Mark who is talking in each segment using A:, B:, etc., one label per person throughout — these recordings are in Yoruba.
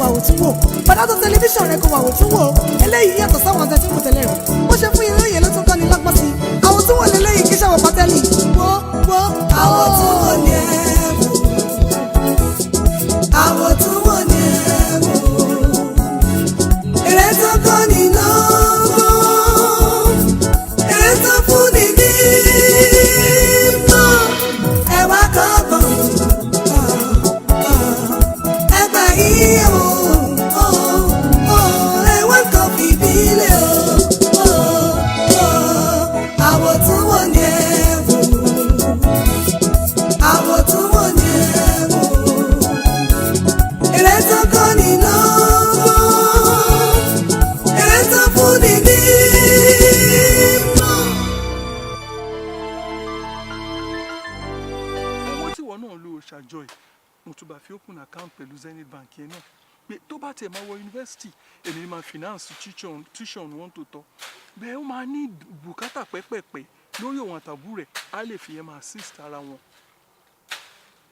A: Wà wò tún wò padà tó tẹlifíṣàn rẹ kó wà wò tún wò. Eléyìí yàtọ̀ sáwọn àti tí mo tẹ̀lé rẹ̀. Bó ṣe fún yín lóye ló tún kọ́ ni lọ́gbọ́n sí i. Àwọn tún wò lélẹ́yìí kí sàwọn pátẹ́lì wo wo. Àwọn tún wò ní ẹ̀ wò. Àwọn tún wò ní ẹ̀ wò. Èrè tó kọ́ ni lọ́gbọ́n, èrè tó fún ni ní mọ̀. Ẹ wá kọ́gbọ́n, ẹ gbà yíyẹ o, ẹ wá kọ́ fìdílé o. Àwọn tún wò ní ẹ wò. Àwọn tún wò ní ẹ wò. Èrè tó kọ́ ni lọ́gbọ́n, èrè tó fún ni ní mọ̀.
B: Owó tí ìwọ náà lò ṣàjọ yìí, mo tún bá fi open account pẹ̀lú Zenith Bank yẹn náà pé tó bá tiẹ̀ máa wọ yunifásitì, èmi ni máa finance tuition wọn tó tọ́ bẹ́ẹ̀. Ó máa ní bùkátà pẹ́pẹ́pẹ́ lórí òun àtàbú rẹ̀, á lè fi yẹn máa assist ara wọn.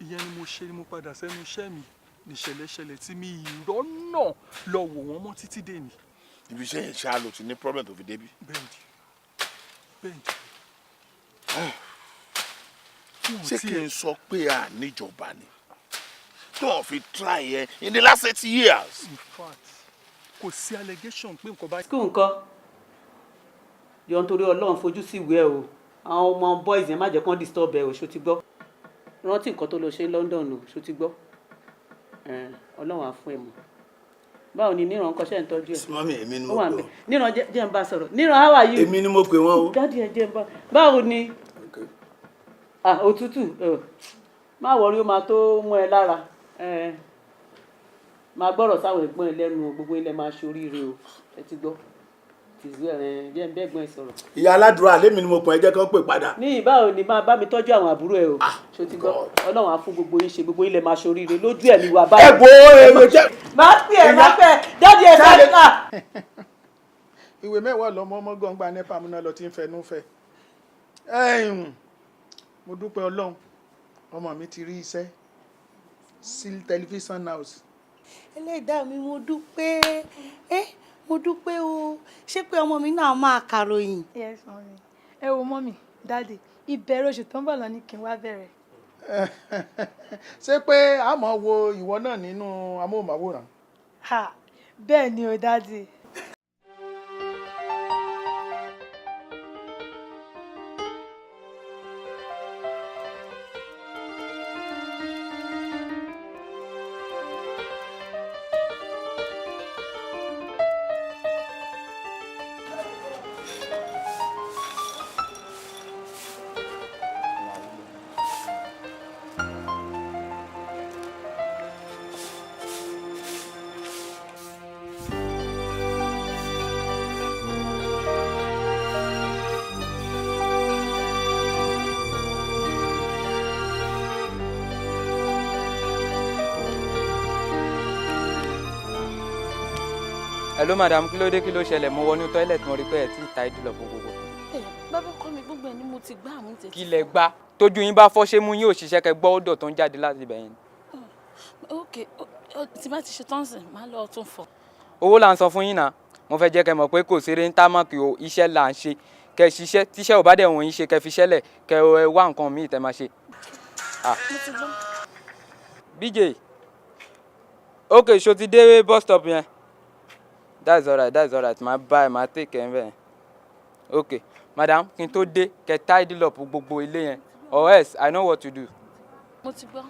B: Ìyẹn ni mo ṣe ni mo padà sẹ́nu iṣẹ́ mi. Níṣẹ̀lẹ̀ ṣẹlẹ̀ tí mi ìrọ́nà lọ wò wọ́n mọ́ títí dèní.
C: Ibi iṣẹ́ yẹn ṣáà ló ti ní problem tó fi débi?
B: Bẹ́ẹ̀ni, bẹ́ẹ̀ni.
C: Ṣé kí n sọ pé a níjọba ni tó wọn fi try ẹ in the last 80 years?
B: In fact, kò sí allegation pé nǹkan bá.
D: School nǹkan yọ, nítorí Ọlọ́run, fojú sí ìwé ẹ o. Àwọn ọmọ boys yẹn, má jẹ́ kán disturb ẹ o. Ṣó ti gbọ́? Rántí nǹkan tó lọ ṣe ní London o. Ṣó ti gbọ́? Ọlọ́run á fún ẹ mọ̀. Báwo ni Níran kọ́ṣẹ́ ń tọ́jú ẹ̀?
E: Mummy, èmi ni
D: Ó
E: mo
D: wà
E: pè
D: ń bẹ̀.
E: wọ́n.
D: Níran, jẹ́ ń bá sọ̀rọ̀. Níran, how are you?
E: Èmi ni mo pè wọ́n o.
D: Daddy ẹ jẹ́ ń bá. Báwo ni? Ah, òtútù. Má worry, ó máa tó mú ẹ lára. Máa gbọ́rọ̀ sáwọn ẹ̀gbọ́n ẹ lẹ́nu o. Gbogbo ilẹ̀ máa ṣoríire o. Ẹ ti gbọ́ tìzú ẹ, jẹ́ ń bẹ́gbọ́n ẹ sọ̀rọ̀.
E: Ìyá aládùúrà, lémi ni mo pè é, jẹ́ kí wọ́n pè padà.
D: Ní ìbáwo ni máa bá mi tọ́jú àwọn àbúrò ẹ o. Ṣó ti gbọ́?
E: God.
D: Ọlọ́run á fún gbogbo yín ṣe. Gbogbo ilẹ̀ máa ṣoríire lójú ẹ̀mí wa báyìí.
E: Ẹ wo èrò jẹ́.
D: Máa pè ẹ, máa pè ẹ. Daddy ẹ sáré ká.
F: Ìwé 10 lọmọ ọmọ gangba nepa múná lọ tí ń fẹnu fẹ. Ẹ̀yìn, mo dúpẹ́ Ọlọ́run, ọmọ mi ti rí iṣẹ́ sí television house.
G: Ẹlẹ́dàá mi, mo dúpẹ́ ẹ́, mo dúpẹ́ o. Ṣé pé ọmọ mi náà máa kàròyìn?
H: Yes, mummy. Ẹ wo, mummy, daddy, ìbẹ̀rẹ̀ oṣù tó ń bọ̀ lọ ní kí n wá bẹ̀rẹ̀.
F: Ṣé pé a máa wo ìwọ náà nínú amóhùnmáwòrán?
H: Ha, bẹ́ẹ̀ ni o, daddy.
I: Hello, madam. Kí ló dé? Kí ló ṣẹlẹ̀? Mo wọnú toilet, mo rí pé ẹ ti tidy up gbogbo.
J: Ẹ bàbá ọkọ mi, gbogbo ẹ ni mo ti gbá àmú tètè.
I: Kí lẹ gbá? Tójú yín bá fọ́, ṣé mú yín ò ṣiṣẹ́ kẹ gbọ́ ọ̀dọ̀ tó ń jáde láti ibẹ̀ yẹn?
J: Ok, tí bá ti ṣe tán sìn, máa lọ tún fọ.
I: Owó là ń san fún yín náà. Mo fẹ́ jẹ́ kẹ́ mọ̀ pé kò ṣeré ń támọ̀kì o. Iṣẹ́ là ń ṣe. Kẹ́ ṣiṣẹ́, tíṣẹ́ ò bá dẹ̀ wọ̀nyí ṣe, kẹ́ fi ṣẹ́lẹ̀, kẹ́ ẹ wá nǹkan míì tẹ́ máa ṣe. Ah.
J: Mo ti gbọ́.
I: BJ, ok, ṣo ti dé bus stop yẹn? That's alright, that's alright. Máa bá ẹ, máa take ẹ ń bẹ̀. Ok, madam, kí n tó dé, kẹ́ tidy up gbogbo ilé yẹn, or else I know what to do.
J: Mo ti gbọ́.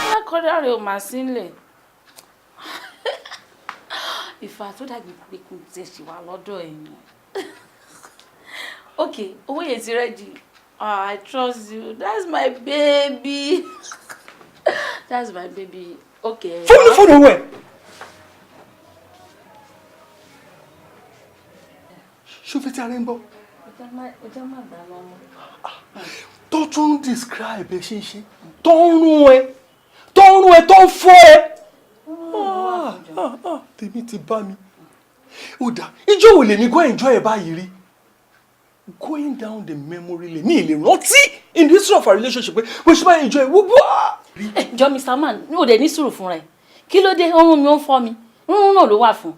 J: Alákọ̀ọ́dá rẹ̀ ò máa sí nílẹ̀. Ìfà tó dàbí pé kò tiẹ̀ ṣì wà lọ́dọ̀ ẹ̀yìn. Ok, owó yẹn ti ready. Ah, I trust you. That's my baby. That's my baby. Okay.
B: Fóònù, fóònù owó ẹ̀. Ṣó fẹ́ tí ara ń gbọ́?
J: Ọjọ́ má gbà lọ́mọ.
B: Tó tún describe ẹ ṣe ń ṣe tó ń rún ẹ, tó ń rún ẹ, tó ń fọ́ ẹ. Ah, ah, ah, tèmi ti bá mi. Ó dà, ijó wo lèmi go enjoy ẹ báyìí rí? Going down the memory lane, mi ì lè rántí In the history of our relationship pé bó ṣe máa enjoy gbogbo.
J: Ẹ jọ, Mr. Man, ní òde ní sùúrù fúnra ẹ. Kí ló dé? Ọrùn mi ó ń fọ́ mi, rúnrún náà ló wà fún.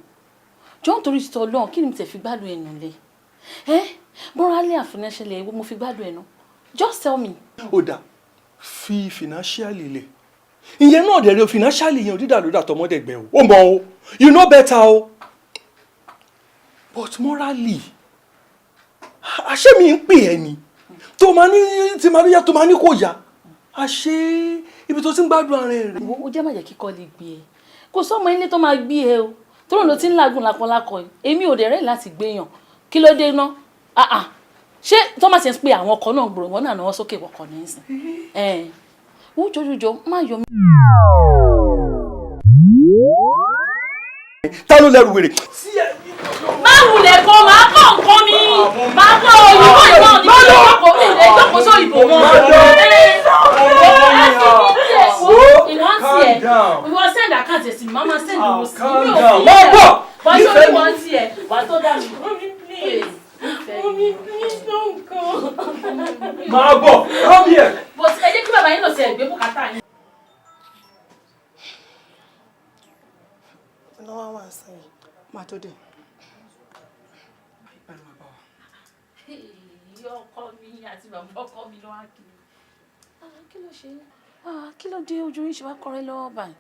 J: Jọ, nítorí títọ́ Ọlọ́run, kí ni mo tẹ̀ fi gbádùn ẹnu lé ẹ? Morally and financially, ewo mo fi gbádùn ẹnu? Just tell me.
B: Ó dà, fi financially lẹ̀. Ìyẹn náà dẹ̀ rẹ̀ o. Financially yẹn ò dídà ló dà tọmọdé gbẹ o. Ó mọ o, you know better o. But morally, àṣé mi ń pè ẹ́ ni tó máa ní tí máa yá, tó máa ní kò yá? Àṣé ibi tó ti ń gbádùn ara ẹ̀ rẹ̀.
J: Wo, ó jẹ́ má jẹ́ kíkọ́ lè gbé ẹ. Kò sọ́mọ ilé tó máa gbé ẹ o, tó lóun ló ti ń làágùn lákọlákọ yìí. Èmi ò dẹ̀ rẹ́ láti gbéyàn. Kí ló dé ná? Ah ah, ṣé tó máa ṣe ń pe àwọn ọkọ náà gbòòrò wọn náà náwó sókè wọkọ̀ nísìn ẹ̀? Wọ́n jọjọjọ má yọ mí.
B: Ta ló lẹ́rù wèrè?
J: Má wulẹ̀ kó máa kọ́ nǹkan mi, máa kọ́ òyìnbó ìbọn ní kí ló kọ́ ìjókòó sí òyìnbó wọn. Ìwọ ń tiẹ̀, ìwọ send account ẹ̀ sí mi, máa send owó sí mi. Mi ò fi
B: Má bọ̀.
J: Wọ́n ṣe orí wọn tiẹ̀, wàá tó dà mí.
K: Mommy, please. Mommy, please don't go.
B: Máa bọ̀, come here.
J: But ẹ jẹ́ kí bàbá yín lọ sí ẹ̀gbẹ́ bùkátà yín.
A: Lọ́wọ́ wà sẹ́yìn.
D: Máa tó dé.
J: Ìyá ọkọ mi àti bàbá ọkọ mi ló wá kiri. Ah, kí ló ṣe? Ah, kí ló dé ojú yín ṣe wá kọrẹ́ lọ́wọ́ báyìí?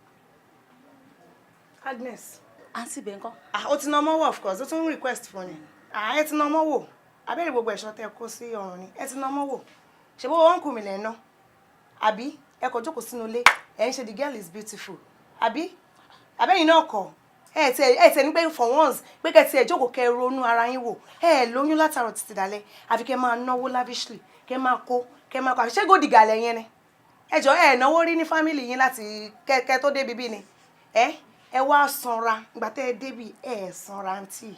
G: Agnes.
J: Àǹtí bẹ́ẹ̀ ńkọ́?
G: Ah, ó ti ná ọmọ wò, of course, ó tún ń request fún ni. Ah, ẹ ti ná ọmọ wò. Abẹ́rẹ́ gbogbo ẹ̀ṣọ́ tẹ́ kó sí ọrùn ni. Ẹ ti ná ọmọ wò. Ṣé bó wọ́n kù mí lẹ̀ ná? Àbí ẹ kò jókòó sínú ilé, ẹ ń ṣe the girl is beautiful. Àbí? Àbẹ́yìn náà kọ̀. Ẹ tiẹ̀ ní pé for once pé kẹ́ tiẹ̀ jókòó, kẹ́ ronú ara yín wò. Ẹ lóyún látàrọ̀ títí dalẹ́. Àfi kẹ́ máa náwó lavishly, kẹ́ máa kó, kẹ́ máa kó. Àfi ṣé gold digger lẹ́yìn ni? Ẹ jọ, ẹ náwó rí ní family yín láti kẹ́ tó débi bí ni? Ẹ wá sanra ìgbà tẹ́ ẹ débi. Ẹ sanra, àǹtí,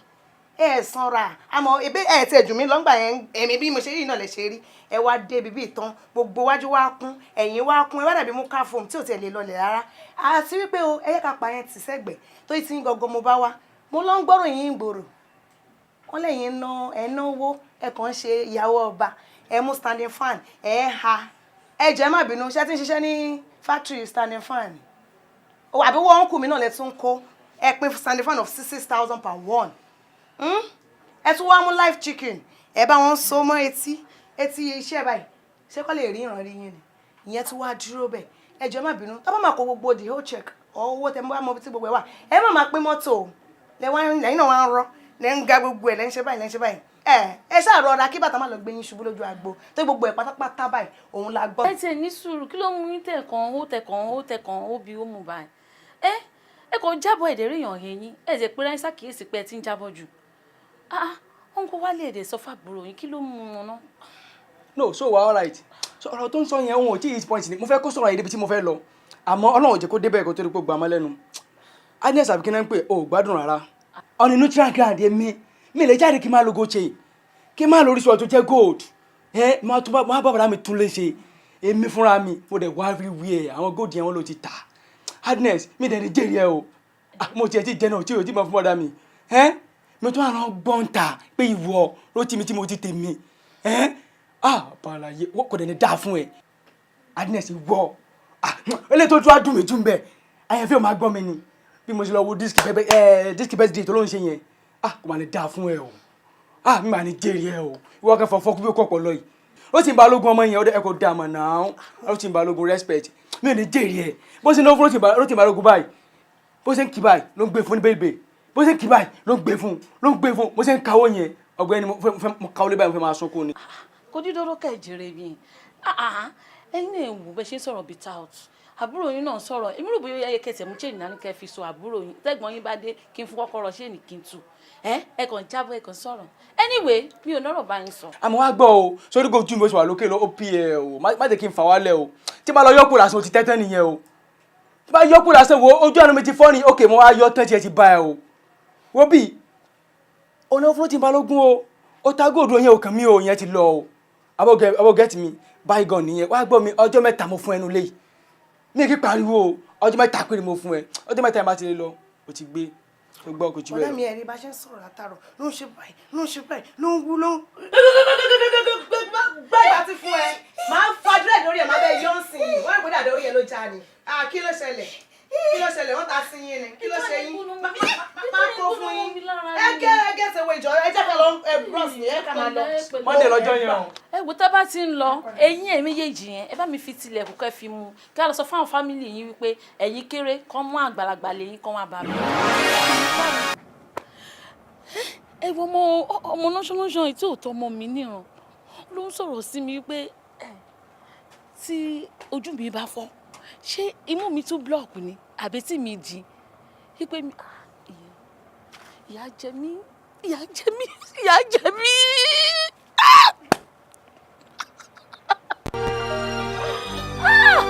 G: ẹ sanra. Àmọ́ ebe ẹ tiẹ̀ jù mí lọ́ngbà yẹn. Èmi bí mo ṣe rí náà lẹ ṣe rí. Ẹ wá débi bí ìtàn, gbogbo wájú wá kún, ẹ̀yìn wá kún, ẹ wá dàbí mú ká fóun tí ò tiẹ̀ lè lọlẹ̀ rárá. Àti wípé o, ẹ yẹ ká pa yẹn tì sẹ́gbẹ̀ẹ́ tó ti ń gangan. Mo bá wá, mo lọ ń gbọ́rọ̀ yín gbòòrò, wọ́n lẹ́yìn ná ẹ náwó, ẹ kàn ń ṣe ìyàwó ọba. Ẹ mú standing fan, ẹ ha. Ẹ jẹ́ má bínú, ṣé tí ń ṣiṣẹ́ ní factory standing fan àbí wọ́n ń kù mí náà lẹ tún kó? Ẹ pín standing fan of 6,000 per one. Ẹ tún wá mú live chicken, ẹ bá wọn so mọ́ etí etí iṣẹ́ báyìí. Ṣé kọ́ lè rí ìrànrí yín ni? Ìyẹn tún wá dúró bẹ́ẹ̀. Ẹ jọ̀ọ́, má bínú, tá bá máa kó gbogbo the whole check owó tẹ bá mọ tí gbogbo ẹ wà, ẹ má máa pín mọ́tò o. Lẹ́yìn náà wá ń rọ́, lẹ́ ń ga gbogbo ẹ̀, lẹ́ ń ṣe báyìí, lẹ́ ń ṣe báyìí. Ẹ ṣáà rọra kí bàtà má lọ gbé yín ṣubú lójú agbo tó gbogbo ẹ̀ pátápátá báyìí òun la gbọ́.
J: Ẹ tiẹ̀ ní sùúrù. Kí ló mú yín tẹ̀kàn ó tẹ̀kàn ó tẹ̀kàn ó bí ó mú báyìí? Ẹ kò jábọ̀ ẹ̀dẹ̀ ríyàn yẹn yín. Ẹ ṣe pé ráńsà kìí pé ẹ ti ń jábọ̀ jù. Ah, wọn kò wálé èdè sọ fàbúrò yín. Kí ló mú wọn náà?
I: No, so wa alright. So ọ̀rọ̀ tó ń sọ yẹn, òun ò tí ì point ni mo fẹ́ kó sọ̀rọ̀ yẹn débi tí mo fẹ́ lọ, àmọ́ Ọlọ́run ò jẹ́ kó débẹ̀ kó tó rí pé gbàmọ́ lẹ́nu. Agnes, àbí kí náà ń pè? Ó gbádùn rárá ọ̀nà neutral ground. Èmi mi lè jáde kí n máa lo gold chain, kí n máa lo oríṣiríṣi tó jẹ́ gold. Ẹ máa tún bá bàbá mi tún lè ṣe. Èmi fúnra mi, mo dẹ̀ wá everywhere, àwọn gold yẹn wọ́n ló ti tà. Agnes, mi dẹ̀ ní jèrè ẹ o. Mo tiẹ̀ ti jẹ náà tí o ti mọ fún ọ̀dà mi. Ẹ mi tún àrùn gbọ́ǹta pé ìwọ ló ti mi tí mo ti tèmi. Ẹ ah, bàlàyé kò dẹ̀ ní dáa fún ẹ, Agnes. Ìwọ, ah, eléyìí tó tún á dùn mí tún bẹ́ẹ̀, àyànfẹ́ ò máa gbọ́ mi ni bí mo ṣe lọ wo disc bẹ́ẹ̀ ẹ disc birthday tó ló ń ṣe yẹn. Ah, kò máa ní dáa fún ẹ o. Ah, mi máa ní jèrè ẹ o. Ìwọ kẹfọ fọkú bí ó kọ̀pọ̀ lọ yìí, ó sì ń balógun ọmọ yẹn. Ó dẹ́ ẹ kò dá àmọ̀ náà. Ó sì ń balógun respect. Mi ò ní jèrè ẹ. Bó ṣe ń náwó fún Rótì Balógun báyìí, bó ṣe ń kí báyìí ló ń gbé fún ní bẹ́ẹ̀, bó ṣe ń kí báyìí ló ń gbé fún, ló ń gbé fún. Bó ṣe ń kawó yẹn, ọ̀gbẹ́ni, mo fẹ́ mo kawó lé báyìí, mo fẹ́ máa sunkún ni.
J: Kò dídọ́rọ́ kẹ́ jèrè mi. Ẹ̀yin náà wò bẹ́ẹ̀ ṣe ń sọ̀rọ̀ bíi tout. Àbúrò yín náà sọ̀rọ̀. Èmi rò bóyá yẹ kẹsẹ̀ mú chain náà kẹ́ fi so àbúrò yín. Tẹ́gbọ́n yín bá dé, kí n fún kọ́kọ́rọ́ chain kí n tù ẹ. Kàn jábọ̀, ẹ kàn sọ̀rọ̀. Anyway, mi ò nọ́rọ̀ bá yín sọ.
I: Àmọ́ wá gbọ́ o, sórí kò tún mi oṣù wà lókè lọ, ó pì ẹ o. Má jẹ́ kí n fà wálẹ̀ o. Tí bá lọ yọ́kù lásán, o ti tẹ́tẹ́ nìyẹn o. Tí bá yọ́kù lásán, wo ojú àná mi ti fọ́ ni. Ok, mo wá yọ tán, tiẹ̀ ti bá ẹ o. Wo bí ọ̀nà fúnra ti balógun o, ó ta góòdù yẹn ò kàn mí o. Yẹn ti lọ o. Àbọ̀ get mi báyìí gan nìyẹn. Wá gbọ́ mi, ọjọ́ 3 mo fún ẹnu léyìí. Mi kì í pariwo o. Ọjọ́ 3 péré mo fún ẹ. Ọjọ́ 3 yẹn bá ti lè lọ, o ti gbé.
L: Ó gbọ́, kò jù
G: Ọ̀dà
L: bẹ́ẹ̀
G: mi
L: lọ.
G: ẹ̀rí bá ṣe ń sọ̀rọ̀ látàrọ̀ ló ń ṣe báyìí, ló ń ṣe báyìí, ló ń wú, ló ń. Gbá ìgbà tí fún ẹ, máa ń fa dúrẹ́dì lórí ẹ̀, máa bẹ yọ̀ ń sìn yìí, wọ́n rí pé dàdé orí ẹ ló já ni. Ah, kí ló ṣẹlẹ̀? Kí ló ṣẹlẹ̀? Wọ́n ta sí yín ni. Kí ló ṣe yín? Máa kó fún yín. Ẹ gẹ́ ẹ gẹ́ ṣe wo ìjọ, ẹ jẹ́ ká lọ ẹ bros ni, ẹ ká máa lọ.
L: Monday lọ́jọ́ yẹn o.
J: Ẹ wo, tá bá ti ń lọ, eyín ẹ̀ méjèèjì yẹn, ẹ bá mi fi tilẹ̀kùn kẹ́ fi mu kí a lọ sọ fáwọn family yín wípé ẹ̀yin kéré kán mú àgbàlagbà lẹ́yìn kán wá bá mi. Ẹ wo, ọmọ ọmọ lọ́sọ̀lọ́sọ̀ yìí tí ò tọ́ ọmọ mi níran ló ń sọ̀rọ̀ sí mi wípé tí ojú mi bá fọ́, ṣé imú mi tún block ni àbí tí mi di wípé mi, ah, ìyà jẹ mí, ìyà jẹ mí, ìyà jẹ mí. Ah! Ah!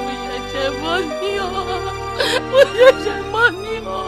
J: Mo ṣẹ̀ṣẹ̀ mọ̀ ní o, mo ṣẹ̀ṣẹ̀ mọ̀ ní o.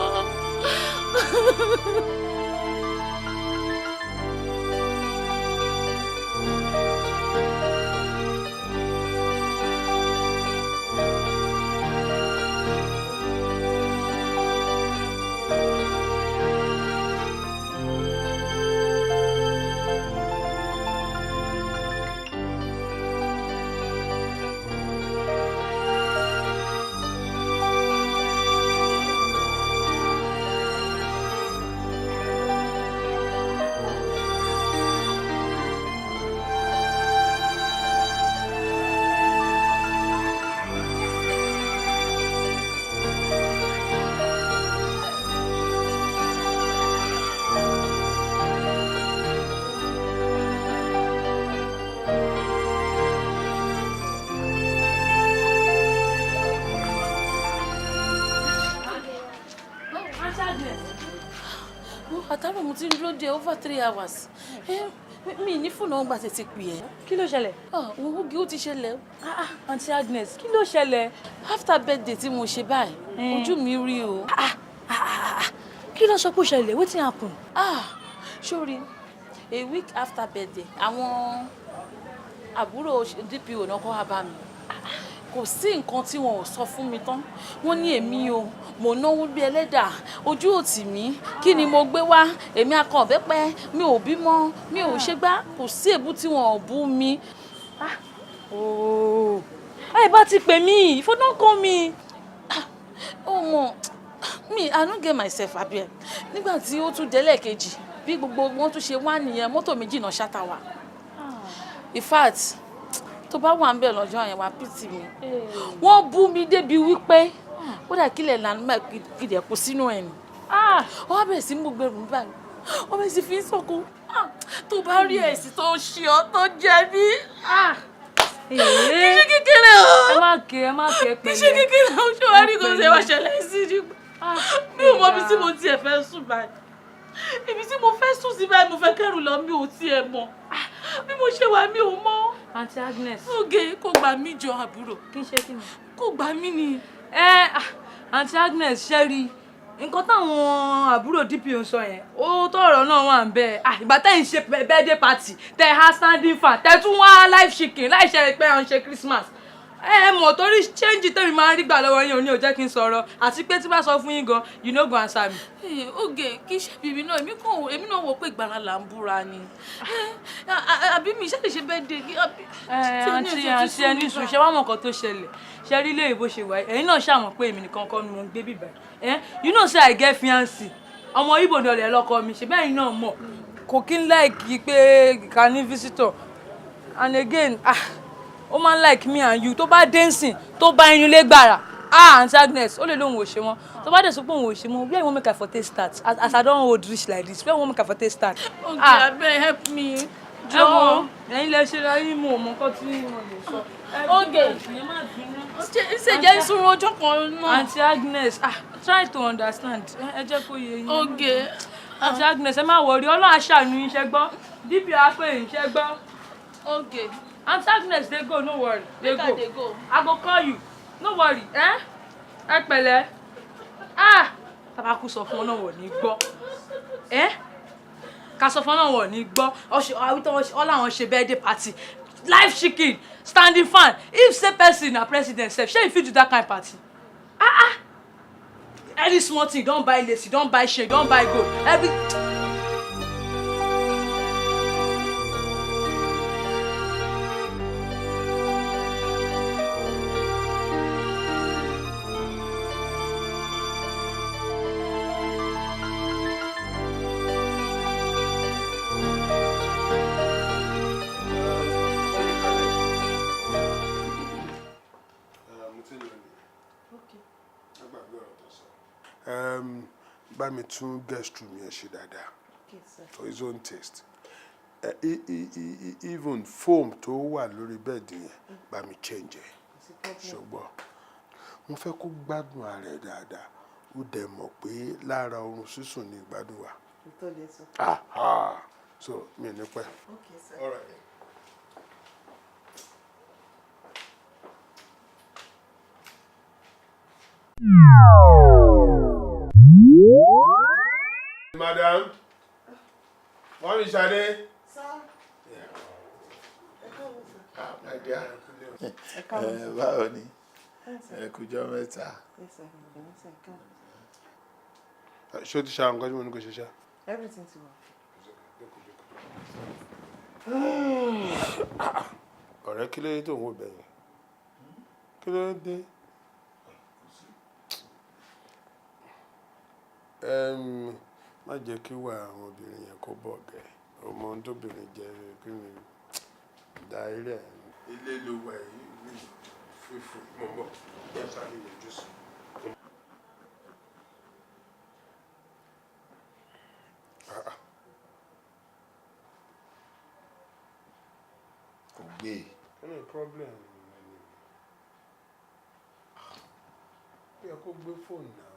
J: Àtàrà mo ti ń dúró de over 3 hours. Mi ní fóònù ọgbà tètè pè ẹ́.
M: Kí ló ṣẹlẹ̀?
J: Òun oge, ó ti ṣẹlẹ̀.
M: Aunty Agnes, kí ló ṣẹlẹ̀?
J: After birthday tí mo ṣe báyìí, ojú mi rí o.
M: Kí ló sọ pé ó ṣẹlẹ̀? Wetin happen?
J: Ah, sórí, a week after birthday, àwọn àbúrò DPO náà kọ́ wá bá mi. Kò sí nǹkan tí wọn ò sọ fún mi tán. Wọ́n ní èmi o, mò ń náwó bí ẹlẹ́dà, ojú ò tì mí. Kí ni mo gbé wá? Èmi akọ ọ̀bẹ́pẹ, mi ò bímọ, mi ò ṣe gbá. Kò sí èébú tí wọn ò bú mi.
M: Ooo, ẹ bá ti pè mí, if you don call me.
J: Ó mọ mi, I no get myself abẹ́. Nígbà tí ó tún délẹ̀ kejì, bí gbogbo wọn tún ṣe wá nìyẹn, mọ́tò méjì náà ṣáta wà. In fact, tó bá wà ń bẹ̀ lọ́jọ́ yẹn, wà pity mi. Wọ́n bú mi débi wípé ó dà kílẹ̀ lànà kìdẹ̀ kó sínú ẹ̀ ni. Wọ́n á bẹ̀rẹ̀ sí mú gbẹrù báyìí, wọ́n bẹ̀rẹ̀ sí fi ń sọ̀kò. Tó bá rí ẹ̀sìn tó ṣe ọ́ tó jẹ mí, kì í ṣe kékeré o.
M: Ẹ má ké, ẹ má ké.
J: Kì í ṣe kékeré o. Ṣé wàá rí kò ṣe wá ṣẹlẹ̀ sí ni? Mi ò mọ ibi tí mo tiẹ̀ fẹ́ sùn báyìí. Ibi tí mo fẹ́ sùn sí báyìí, mo fẹ́ kẹ́rù lọ, mi ò tiẹ̀ mọ̀ bí mo ṣe wà, mi ò mọ̀.
M: Aunty Agnes.
J: Oge, kò gbà mí jọ, àbúrò.
M: Kí n ṣe kí ni?
J: Kò gbà mí ni.
M: Ẹ, Aunty Agnes, ṣe rí nǹkan táwọn àbúrò DPO ń sọ yẹn, ó tọrọ náà wà ń bẹ. Ìgbà tẹ́ ń ṣe birthday party, tẹ́ ha standing fan, tẹ́ tún wá live chicken láì ṣe pé à ń ṣe Christmas. Ẹ mọ̀ torí change tèmi máa ń rí gbà lọ́wọ́ yín ò ní ò jẹ́ kí n sọ̀rọ̀, àti pé tí bá sọ fún yín gan, you no go answer me.
J: Oge, kì í ṣe bíbí náà, èmi kàn, èmi náà wò pé ìgbàlá là ń búra ni, àbí mi ṣe lè ṣe birthday.
M: Àǹtí, àǹtí, ẹni sùn ṣe wá mọ̀ nǹkan tó ṣẹlẹ̀. Ṣe rí ilé ìbò ṣe wáyé, ẹ̀yin náà ṣàmọ̀ pé èmi nìkan kọ́ ni mo ń gbé bíbá ẹ̀. You know say I get fiancé, ọmọ Ìgbò ní ọ̀lẹ́ lọ́kọ mi ṣe bẹ́ẹ̀. Yín náà mọ̀ kò kí ń like pé ká ní visitor, and again, ah, ó máa ń like me and you. Tó bá dancing, tó bá inú ilé gbàrà, ah, Aunty Agnes, ó lè lóun ò ṣe mọ́. Tó bá dẹ̀ sọ pé òun ò ṣe mọ́, where you wan make I for take start? As I don old reach like this, where you wan make I for take start?
J: Okay, abeg, help me.
M: Ẹ wo, ẹ̀yin lẹ ṣe ra yín, mo mọ nǹkan tí mo lè sọ.
J: Oge, ṣe jẹ́ ìṣòro ọjọ́ kan náà.
M: Aunty Agnes, ah, try to understand. Ẹ jẹ́ kó yé yín.
J: Oge.
M: Aunty Agnes, ẹ má worry, Ọlọ́run á ṣàánú yín, ṣẹ́ gbọ́? DP á pè yín, ṣẹ́ gbọ́?
J: Okay.
M: Aunty Agnes, dey go, no worry. Dey
J: Make I
M: go.
J: dey go.
M: I go call you. No worry, eh? Ẹ pẹ̀lẹ́. Ah! Tabakú sọ fún ọ náà, wọ̀ ní gbọ́. Eh? Ká sọ fún ọ náà, wọ̀ ní gbọ́. Ọ̀ṣẹ̀ àwítọ́ ọ làwọn ṣe birthday party. Live chicken, standing fan. If say person na president sef, shey you fit do that kind party? Ah ah, any small thing, don buy lace, you don buy chain, don buy gold, every.
L: Mo ti ń lọ nìyẹn. Má gbàgbé ọ̀rọ̀ tó sọ. Bá mi tún guest room yẹn ṣe dáadáa for his own taste. Even foam tó wà lórí bẹ́ẹ̀dì yẹn, bá mi change ẹ̀, ṣùgbọ́n mo fẹ́ kó gbádùn ara ẹ̀ dáadáa. Ó dẹ̀ mọ̀ pé lára oorun sísùn ni ìgbádùn wà. Aha. So mi ò ní pẹ́. All right. Madam, Mummy Ṣadé.
C: Ah, my dear. Ẹ báwo ni? Ẹ kújọ́ mẹ́ta.
L: Ṣé o ti ṣe àwọn nǹkan tí mo ní kó ṣe ṣá?
G: Everything ti wà.
L: Ọ̀rẹ́, kí ló dé tó ń wò bẹ́yẹn? Kí ló dé? Má jẹ́ kí wà àwọn obìnrin yẹn kó bọ̀ gẹ̀. Ọmọ ohun tóbìnrin jẹ́ kí ni da eré ẹ̀. Ilé ló wà yìí fífò mọ̀ bọ̀ ẹ̀ sáré yọjú sí.
C: Kò gbé e.
L: Kí ni problem? Ó yẹ kó gbé fóònù náà.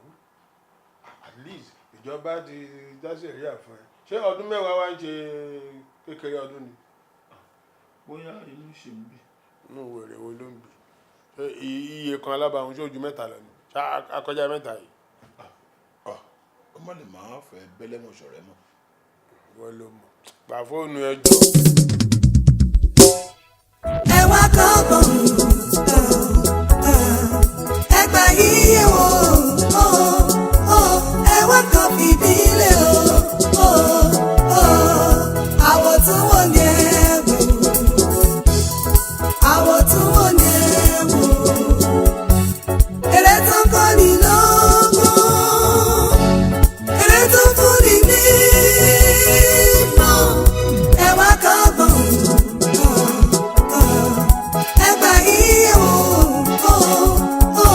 L: At least ìjọba ti dá sẹ̀ríà fún ẹ. Ṣé ọdún 10 wá ń ṣe kékeré ọdún ni?
C: Bóyá inú ṣe ń bì.
L: Inú wèrè wo ló ń bì? Ṣé iye kan alábàáhùn ṣé ojú mẹ́ta lọ ni? Ṣé akọjá mẹ́ta yìí?
C: Ọmọ lè máa fẹ́ bẹ́lẹ́mọ̀ ṣọ̀rẹ́ mọ́.
L: Wọ́n ló mọ̀. Gbà fóònù ẹ jọ.
A: Ẹ wá kọ́gbọ́n, ẹ gbà yíyẹ wò ó, ẹ wá kọ́ fìdílé o, àwọ̀ tún wò ní ẹ wò, àwọ̀ tún wò ní ẹ wò, eré tó ń kọ́ ni lọ́gbọ́n, eré tó ń fún ni ní ìmọ̀, ẹ wá kọ́gbọ́n. Ẹ gbà yíyẹ wò ó,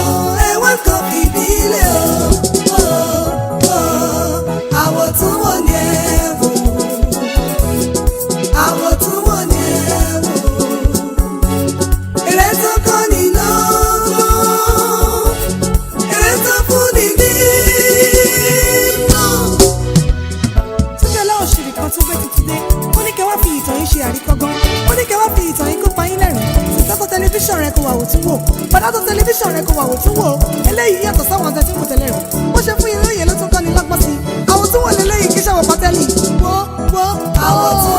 A: ẹ wá kọ́ fìdílé o, àwọ̀ tún wò ní ẹ wò, àwọ̀ tún wò ní ẹ wò, eré tó kọ́ ni lọ́gbọ́n, eré tó fún ni ní ìmọ̀. Túnde Ọláòṣìrì kan tún gbé tuntun dé. Ó ní kẹ́ wá fi ìtàn yín ṣe àríkọ́gbọ́n. Ó ní kẹ́ wá fi ìtàn yín kó pa yín lẹ́rìn. Sìtọ́tọ̀ tẹlifíṣàn rẹ kó wà wò tún wò. Bàdátọ̀ tẹlifíṣàn rẹ kó wà wò tún wò. Eléyìí yàtọ̀ sáwọn ọ̀tẹ̀ tí mo tẹ̀lé rẹ̀. Bó ṣe fún yín lóye ló tún kọ́ ni lọ́gbọ́n sí i. Àwọn tún wò léléyìí kí ṣàwọ̀ pátẹ́lì. Wo wo àwọn tún